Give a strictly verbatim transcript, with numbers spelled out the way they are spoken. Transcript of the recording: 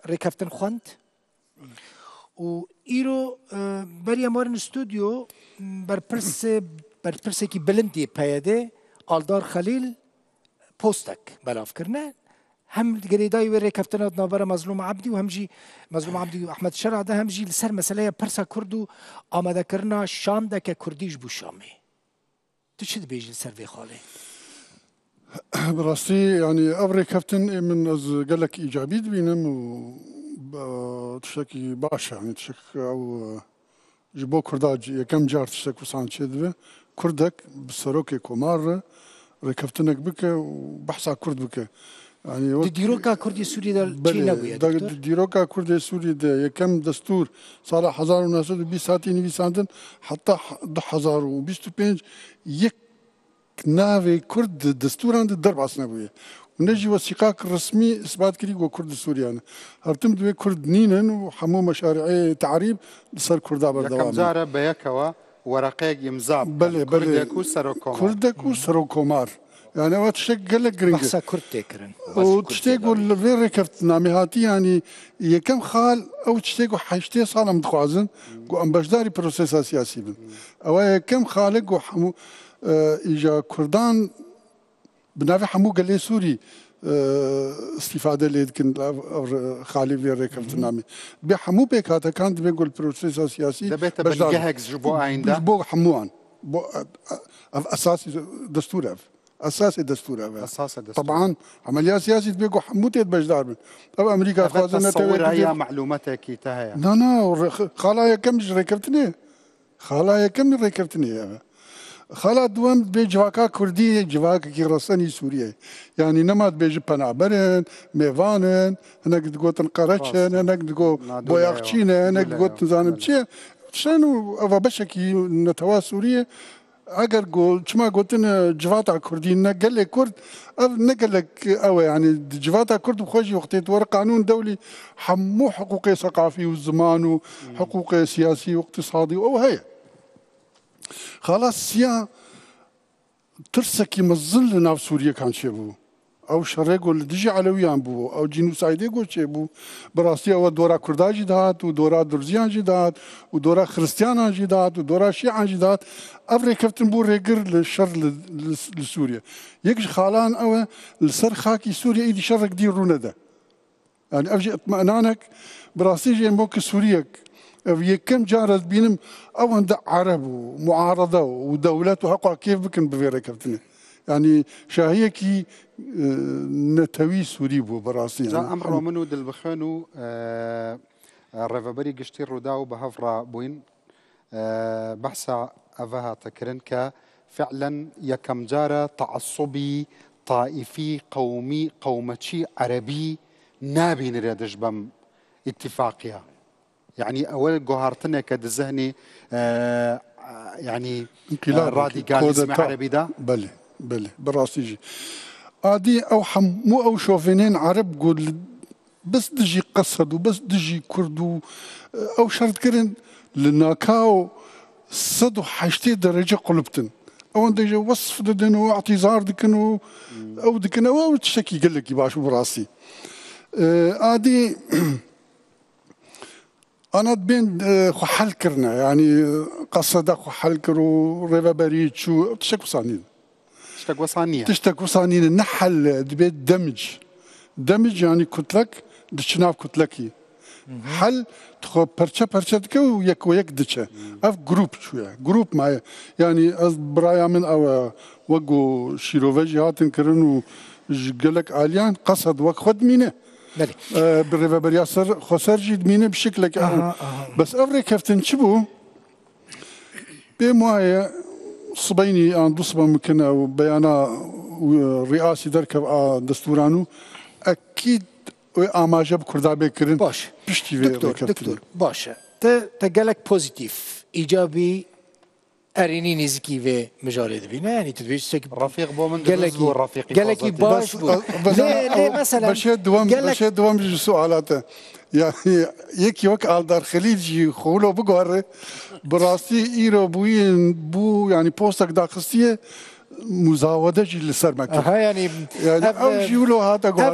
rêkeftin xwend. Û îro, e, beriya me werin stûdyo, berpirsê, berpirsekî bilind yê P Y D'ê, Aldar Xelîl, postek belav kirine. Hem girêdayî wê rêkeftina di navbera Mezlûm Ebdî û hem jî Mezlûm Ebdî û Ehmed Şera de, hem jî li ser meseleya pirsa Kurd û amadekirina şandeke Kurdî ji bo Şamê. Tu çi dibêjî li ser vê xalê? Bi rastî, yanî ev rêkeftin ê min ez gelek îcabî dibînim û, e, tiştekî baş e, yanî tiştek ew, e, ji bo Kurda c-, yekem car tiştek wisan çêdibe. Kurdek bi serokê komar re rêkeftinek bike û behsa Kurd bike. Yanî wek Di dîroka Kurdê Sûrî de çi Belê, nebûye, da-, doktor? Di dîroka Kurdê Sûrî de yekem destûr sala hezar û neh sed û bîst hatî nivîsandin, heta h-, du hezar û bîst û pênc yek navê Kurd di destûran de derbas nebûye. Û ne jî wesîqak resmî isbat kirî ku Kurd li Sûriye ne. Her tim divê Kurd nînin û hemû meşarîê te'rîb li ser Kurda berdewam in. Yekem car e be yekewa wereqeyek îmza bikin. Belê, belê. Kurdek û serokkomar. Kurdek û serokkomar. Yani ew tiştek gelek giring e. Behsa Kurd tê kirin. Û tiştê ku li vê rêkeftinamê hatî, yani yekem xal ew tiştê ku heştê sal em dixwazin ku em beşdarî prosesa siyasî bin. Ew e yekem xal e ku hemû, e, îja Kurdan bi navê hemû gelê Sûrî, e, îstîfade lê dikin, ev, ev xalê vê rêkeftinamê. Bi hemû pêkhatekan divê ku li prosesa siyasî Debête beşdar bingehek ji bo ayînde? Ji bo hemû an. Bo, e, e, ev esasî destûr ev. Esasê destûr ev e. Esasê destûr. Teban, emeliya siyasî divê ku hemû tê beşdar bin. Ev Amerîka Ev dixwaze, netewekî tesewira dê ya malûmetekî te heye? Na, na, re-, xala yekem ji rêkeftinê. Xala yekem rêkeftinê ev e. Xala duwem dibê civaka Kurdî, civakekî resenî Sûriyê. Yanî nema dibêjin penaber in, mêvan in, hinek digotin qereç in, Rast e. hinek digo Nadûle boyaxçî ye, ne, hinek nadûle digotin ye. zanim Belê. çi ye. Tiştên û eva beşekî netewa Sûriyê. Eger go-, çima gotin, e, civata Kurdî, ne gelê Kurd, ev ne gelek ew e, yani di civata Kurd bi xwe jî wextê tu were qanûn dewlî, hemû hiqûqê seqafî û ziman û Hmm. hiqûqê siyasî û iqtisadî û ew heye. Xala siya tirsekî mezin li nav Sûriyekan çêbû. Ew şerê ku li dijî Elewiyan bû, ew cînûsaydê ku çêbû, bi rastî ew dora Kurda jî dihat û dora Durziyan jî dihat û dora Xiristiyanan jî dihat û dora Şîan jî dihat. Ev rêkeftin bû rêgir li şer li, li, li Sûriye. Yek ji xalan ew e, li ser xakî Sûriye îdî şerek dî rûnede. Yani ev jî itminanek, bi rastî jî em wekî Sûriyek, ev yekem car ez dibînim, ewende ereb û muarede û dewlet û heqa kêf bikin bi vê rêkeftinê. Yani şahiyekî, e, netewî Sûrî bû bi rastî. Ca yani. Emro min û Dilbixwên û, e, e, Rêveberî Giştî Rûdaw bi hev re bûyn. E, behsa eve hate kirin ke fi'len yekem car e teasubî, taîfî, qewmî, qewmeçî, erebî nabînire dijbem îtîfaqiya. Yanî ew guhartineke di zihnî, e, yanî, Înqilabekî, e, radîkalîzmê kudeta. Erebî de. Belê, belê, bi rastî jî. Adî ew hemû ew şovînên ereb ku li Bes dijî Qesed û bes dijî Kurd û, e, ew şer dikirin, li nakaw sed û heştê derece quliptin. Ewan dê jî wesf didin û îtîzar dikin û ew dikin, ew, ew tiştekî gelekî baş bû bi rastî. E, adî Ana dibên, e, xwe hel kirine. Yanî, e, Qeseda xwe hel kir û rêveberî çû. Tiştek wisa nîne. Tiştek wisa nîne. Tiştek wisa nîne. Ne hel e, dibê demc. Demc yanî kutlek diçi nav kutlekî. Hel dixwe perçe perçe dike û yek we yek diçe. Ev grup çûye. Grup maye. Yanî ez biraya min ew e, wek ku şîrove jî hatin kirin û ji gelek aliyan Qesed wek xwe dimîne. Belê. E, bi rêveberiya ser, xweser jî dimîne bi şekleke ew. Aha, aha. Bes ev rêkeftin çi bû? Pê maye sibeynî an du sibe mimkin e û beyana, e, riyasî derkev a destûran û ekîd wê amaje bi Kurda bê kirin. Baş. Piştî vê Doktor, rêkeftinê. Doktor, baş e. Te, te gelek pozîtîf, îcabî erênî nêzîkî vê mijarê dibîne. Yanî tu dibêjî tiştekî Refîq bo min gelekî, dirûz bû, Refîqî gelekî Fazatî. baş Bes, bû. bes, Lê, lê, mesela, beşê dewam, gelek beşê dewam jî suala te. Yani yekî wek Aldar Xelîl jî xwe wilo biguhere, bi rastî îro bûyîn bû, yani postek daxistiye, muzawede jî li ser me kir. Aha, yani Yani ev, ew jî wilo hate ev guhar.